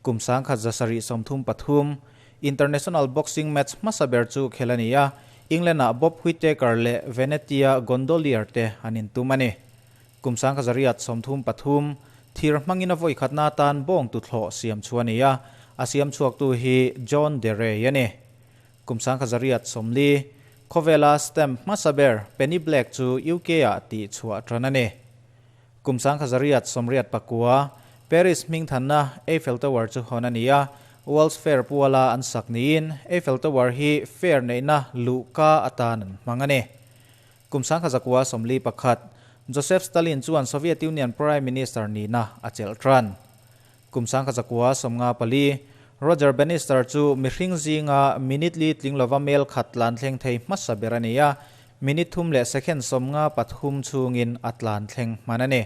Kum 1733, International boxing match hmasa ber chu khel a ni a, England-ah Bob Whittaker leh Venetia Gondolier te an intum a ni. Kum 1833, thir hmangin a vawi khatna atan bawng tuthlawh siam chhuah a ni a, a siam chhuaktu hi John de Rey a ni. Kum 1840, khawvela stamp hmasa ber Penny Black chu UK-ah tih chhuah tan a ni. Kum 1889, Paris hmingthanna Eiffel Tower chu hawn a ni a, World's Fair puala an sak niin Eiffel Tower hi fair neihna luhka atan an hmang a ni. Kum 1941, Joseph Stalin chuan Soviet Union Prime Minister nihna a chelh tan. Kum 1954, Roger Bannister chu mihring zinga minute li tling lova mel khat tlan thleng thei hmasa ber a ni a, minute thum leh second 53 chhungin a tlan thleng hman a ni.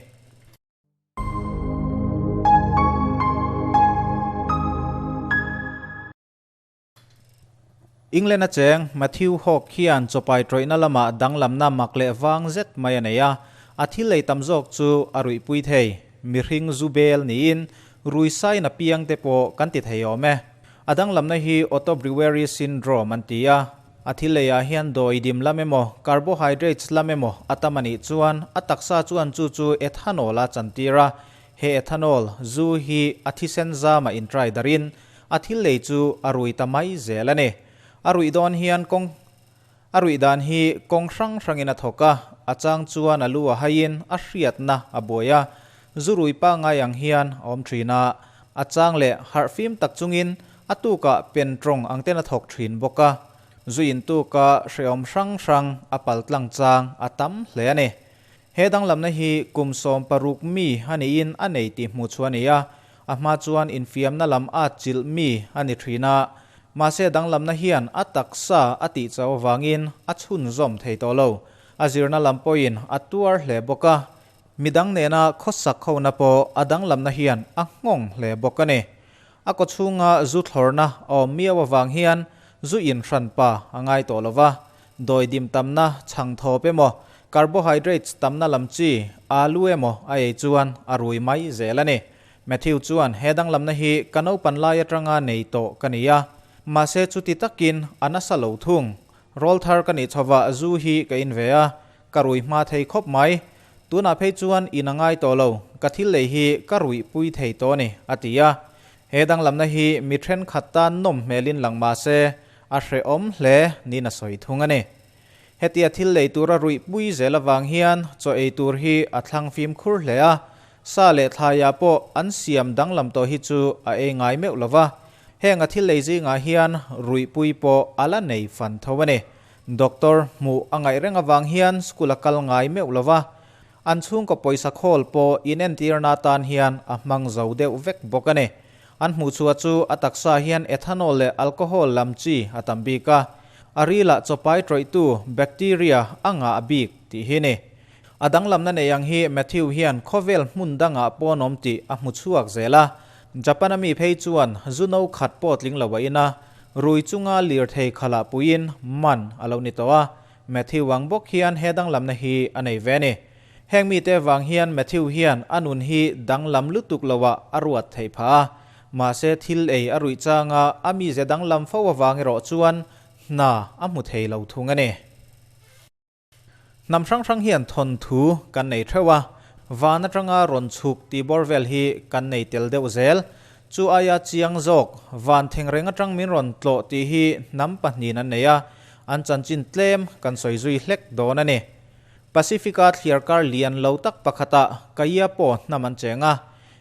England a cheng Matthew Hogg hian chawpai tawihna lamah danglamna mak leh vang zet mai a nei a, a thil ei tam zawk chu a ruihpui thei. Mihring zu bel niin rui sain a piang te pawh kan ti thei awm e. A danglamna hi Otto-Brewery syndrome an ti a, a thil eiah hian dawidim lam emaw, carbohydrates lam emaw a tam a nih chuan a taksa chuan chu chu ethanol a chantir a, he ethanol zu hi a thisen zama intrai darin A thil lei chu a rui ta mai zel a ni. A ruih dawn hian kawng A ruih dan hi kawng hrang hrangin a thawk a, a chang chuan a lu a haiin a hriatna a buai a, zu rui pangngai ang hian a awm thin a, a chang leh harh fim tak chungin a tukah pen tawng ang ten a thawk thin bawk a, zu in tuka hrehawm hrang hrang a pal tlang chang a tam hle a ni. He danglamna hi kum 16 mi a niin a nei tih hmuh chu a ni a, a hma chuan infiamna lam a chilh mi a ni thin a, mahse danglamna hian a taksa a tih chauh avangin a chhunzawm thei tawh lo. A zirna lam pawhin a tuar hle bawk a, midang nena khawsak hona pawh a danglamna hian a nghawng hle bawk a ni. A kawchhunga zu thlawrna a awm miau avang hian zu inhranpa a ngai tawh lo va, Dawidim tamna chhang thawp emaw, carbohydrates tamna lam chi, alu emaw a ei chuan a rui mai zel a ni. Matthew chuan he danglamna hi ka naupan lai atanga nei tawh ka ni a, mahse chuti takin a nasa lo thung. Rawl thar ka nih chhovah zu hi ka in ve a, ka rui hma thei khawp mai. Tunah phei chuan in a ngai tawh lo, ka thil lei hi ka ruihpui thei tawh a ni, a ti a. He danglamna hi mi thenkhat tan nawm hmelin lang mah se, A hrehawm hle niin a sawi thung a ni. Hetia thil lei tura ruih pui zel avang hian chaw ei tur hi a thlang fimkhur hle a, sa leh thlaiah pawh an siam danglam tawh hi chu a ei ngai meuh lo va. Heng a thil lei zingah hian ruih pui pawh a la nei fan tho a ni. Doctor hmuh a ngaih reng avang hian school a kal ngai meuh lo va, an chhungkaw pawisa khawl pawh inentirna atan hian a hmang zo deuh vek bawk a ni. An hmuhchhuah chu a taksa hian ethanol leh alcohol lam chi a tam bik a, a rilah chawpai tawihtu bacteria a ngah bik tih hi ni. A danglamna nei ang hi Matthew hian khawvel hmun dangah pawn awm tih a hmu chhuak zel a, Japan-a mi phei chuan zu no khat pawh tling lo a in a, rui chunga lirthei khalah puiin man a lo ni tawh a, Matthew ang bawk hian he danglamna hi a nei ve a ni. Heng mite vang hian Matthew hian a nun hi danglam lutuk loah a ruat theih phah a, mahse thil ei a ruih changa a mize danglam fo avang erawh chuan hna a hmu thei lo thung a ni. Hnam hrang hrang hian thawnthu kan nei theuh a, van atanga rawn chhuk tih bawr vel hi kan nei tel deuh zel. Chu aia chiang zawk, van thengreng atang min rawn tlawh tih hi hnam pahnihin an nei a, an chanchin tlem kan sawi zui hlek dawn a ni. Pacific-a thliar kar lian lo tak pakhatah Kayapo hnam an cheng a,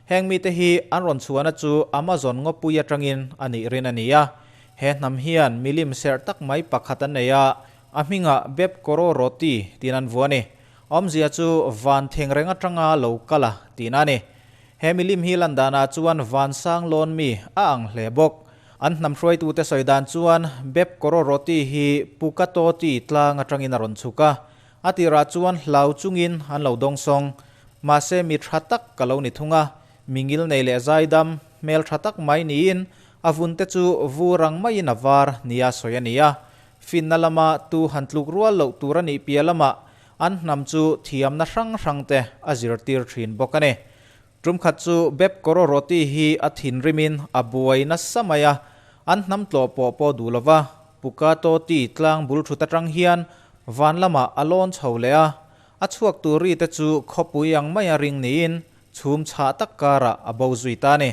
heng mite hi an rawn chhuahna chu Amazon ngawpui atangin a nih rin a ni a. He hnam hian milim serh tak mai pakhat an nei a, a hmingah Bep Koro Roti tiin an vuah a ni. Awmzia chu van thengreng atanga lo kal a tihna a ni. He milim hi lan danah chuan van sang lawn mi a ang hle bawk. An hnam hruaitute sawi dan chuan Bep Koro Roti hi Pukatoti tlang atangin a rawn chhuk a, A tirah chuan hlau chungin an lo dawng sawng. Mahse mi tha tak ka lo ni thung a, mi ngil nei leh zaidam, hmel tha tak mai niin a vun te chu vu rang maiin a var nia sawi a ni a. Finna lama tu han tluk rual loh tur a nih piah lamah an hnam chu thiamna hrang hrang te a zirtir thin bawk a ni. Tum khat chu Bep Kororoti hi a thinrimin a buai nasa mai a, an hnam tlawh pawh pawh duh lova Pukatoti tlang bul thut atang hian van lamah a lawn chho leh a, a chhuak tur ri te chu khawpui ang maia ring niin chhum chhah tak karah a bo zui ta a ni.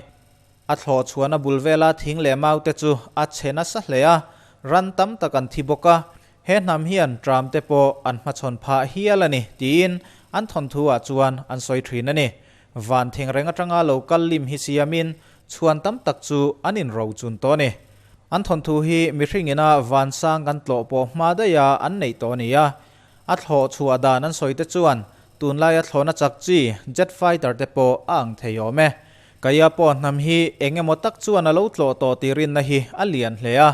A thlawh chhuahna bul vela thing leh mau te chu a chhe nasa hle a, ran tam tak an thi bawk a, he hnam hian tram te pawh an hmachhawn phah hial a ni tiin an thawnthu ah chuan an sawi thin a ni. Van thingreng atanga lo kal lim hi siamin chhuan tam tak chu an inro chun tawh a ni. An thawnthu hi mihring ina vansang kan tlawh pawh hma daiha an neih tawh a ni a, A thlawh chhuah dan an sawi te chuan tunlaia thlawhna chak chi jet fighter te pawh a ang thei awm e. Kaia pawh hnam hi eng emaw tak chuan a lo tlawh tawh tih rinna hi a lian hle a,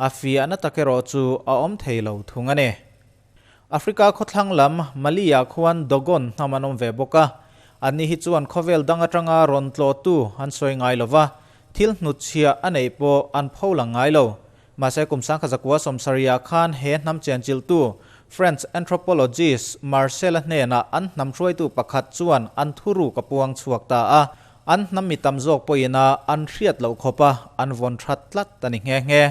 a fiahna tak erawh chu a awm thei lo thung a ni. Africa khawthlang lam Mali-ah khuan Dogon hnam an awm ve bawk a, anni hi chuan khawvel dang atanga rawn tlawhtu an sawi ngai lo va, thil hnutchhiah a neih pawh an pho lang ngai lo. Mahse kum sangkhazakua sawmsarihah khan he hnam chianchilhtu French anthropologist Marcel-a hnenah an hnam hruaitu pakhat chuan an thuruk a puang chhuak ta a, an hnam mi tam zawk pawhin-a an hriat loh khawp a an vawn that tlat a ni nghe nghe.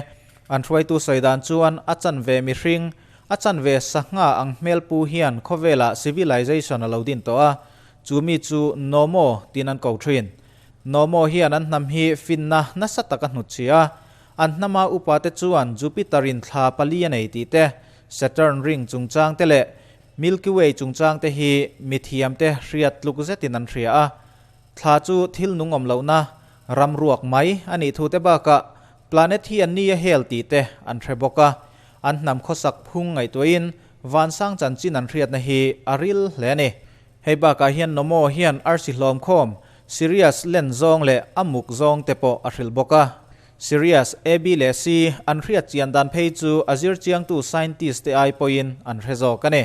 An hruaitu sawi dan chuan a chanve mihring, a chanve sangha ang hmel pu hian khawvelah civilization a lo din tawh a, chu mi chu Nomo tiin an ko thin. Nomo hian an hnam hi finna nasa tak a hnutchhia a, An hnama upate chuan Jupiter-in thla pali a nei tih te, Saturn ring chungchang te leh Milky Way chungchang te hi mithiamte hriat tluk zetin an hria a. Thla chu thil nung awm lohna, ram ruak mai a nih thu te bakah planet hi an ni a hel tih te an hre bawk a. An hnam khawsak phung ngaihtuahin vansang chanchin an hriatna hi a ril hle a ni. Hei bakah hian Nomo hian arsi hlawm khawm, Sirius len zawng leh a muk zawng te pawh a hrilh bawk a. Sirius, A, B leh C an hriat chian dan phei chu a zir chiangtu scientist te ai pawhin an hre zawk a ni.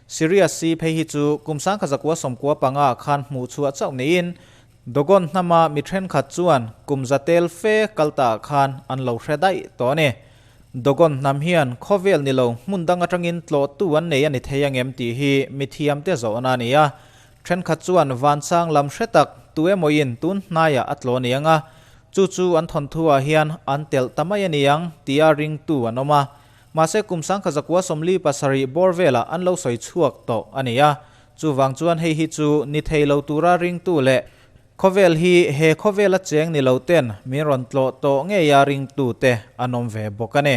Sirius C phei hi chu kum sangkhazakua sawmkua panga khan hmuh chhuah chauh niin Dogon hnama mi thenkhat chuan kum za tel fe kal ta khan an lo hre daih tawh a ni. Dogon hnam hian khawvel ni lo hmun dang atangin tlawhtu an nei a ni thei angem tih hi mithiamte zawhna a ni a. Thenkhat chuan vansang lam hre tak tu emawin tun hnaiah a tlaw niang a, chu chu an thawnthuah hian an telh ta mai a niang tia ringtu an awm a. Mahse kum sangkhazakua 47 bawr velah an lo sawi chhuak tawh a ni a, chuvang chuan hei hi chu ni thei lo tura ringtu leh khawvel hi he khawvela cheng ni lo ten min rawn tlawh tawh ngeia ringtute an awm ve bawk a ni.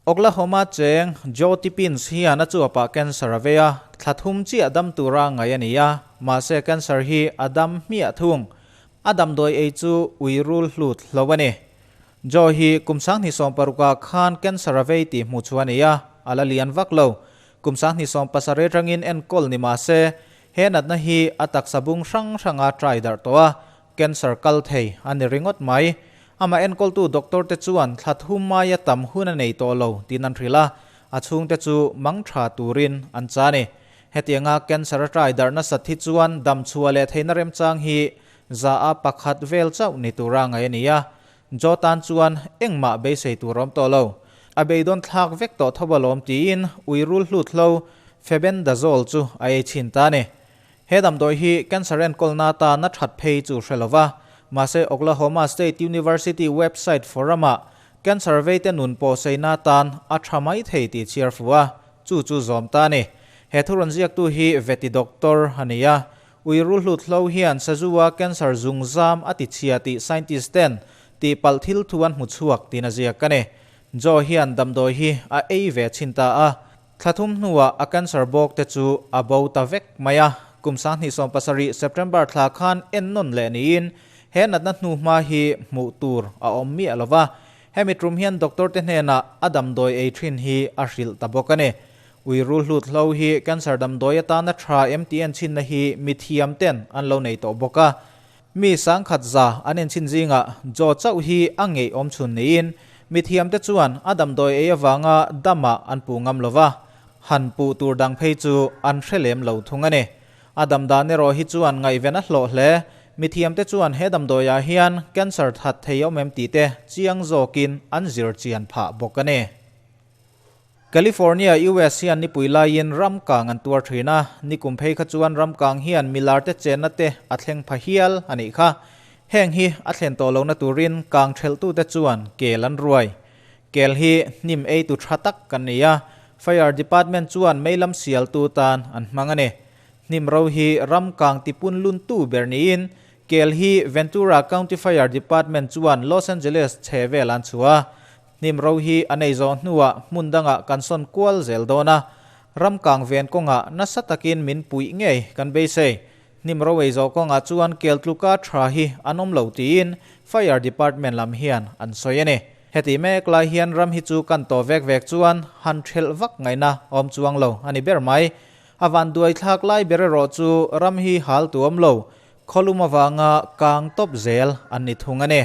Oklahoma cheng Joe Tippins hian a chuapah cancer a vei a, thla thum chiah dam tura ngaih a ni a, mahse cancer hi a dam hmiah thung. A damdawi ei chu ui rul hlut hlo a ni. Joe hi kum 2016 khan cancer a vei tih hmuh chu a ni a, a la lian vak lo. Kum 2017 atangin enkawl ni mahse, he natna hi a taksa bung hrang hranga trai darh tawh a, Cancer kal thei a ni ringawt mai. Amah enkawltu doctor te chuan thla thum maia tam hun a nei tawh lo tiin an hrilh a, a chhungte chu mang tha turin an cha a ni. Hetianga cancer a trai darh nasat hi chuan damchhuah leh theihna remchang hi za a pakhat vel chauh ni tura ngaih a ni a. Joe tan chuan engmah beisei tur a awm tawh lo. A beidawn thlak vek tawh tho alawm tiin uirul hlut hlo Febendazole chu a ei chhin ta a ni. He damdawi hi cancer enkawlna atana that phei chu hre lova, mahse Oklahoma State University website forum-ah cancer veite nun pawh seina atan a tha mai thei tih chhiar fu a, chu chu zawm ta a ni. He thu rawn ziaktu hi veti doctor a ni a, ui rulhlut hlo hian sazua cancer zungzam a ti chhia tih scientist ten tihpalh thil thu an hmu chhuak tiin a ziak a ni. Joe hian damdawi hi a ei ve chhin ta a, Thla thum hnuah a cancer bawk te chu a bo ta vek mai a, kum 2017 September thla khan en nawn leh niin he natna hnu hma hi hmuh tur a awm miah lo va, hemi tum hian doctor te hnenah a damdawi ei thin hi a hrilh ta bawk a ni. Ui rul hlut hlo hi cancer damdawi atana tha em tih enchinna hi mithiam ten an lo nei tawh bawk a, Mi sangkhat za an enchhin zingah Joe chauh hi a ngeih awm chhun niin mithiamte chuan a damdawi ei avanga damah an puh ngam lo va, han puh tur dang phei chu an hre lem lo thung a ni. A dam dan erawh hi chuan ngaihven a hlawh hle. Mithiamte chuan he damdawiah hian cancer that thei awm em tih te chiang zawkin an zir chian phah bawk a ni. California, US hian nipui laiin ram kang an tuar thin a, nikum phei kha chuan ram kang hian milarte chenna te a thleng pha hial a nih kha. Heng hi a thlen tawh lohna turin kang thelhtute chuan kel an ruai. Kel hi hnim eitu tha tak kan ni a, Fire Department chuan mei lam sialtu tan an hmang a ni. Hnim ro hi ram kang tipun luntu ber niin kel hi Ventura County Fire Department chuan Los Angeles chhe vel an chhuah a. Hnim ro hi a nei zawh hnuah hmun dangah kan sawn kual zel dawn a, ram kang ven kawngah nasa takin min puih ngei kan beisei. Hnim ro ei zawh kawngah chuan kel tluka tha hi an awm lo tiin Fire Department lam hian an sawi a ni. Heti mek lai hian ram hi chu kan tawh vek vek chuan han thelh vak ngaihna awm chuang lo a ni ber mai. A van duai thlak lai ber erawh chu ram hi hal tu awm lo, khawlum avanga kang tawp zel an ni thung a ni.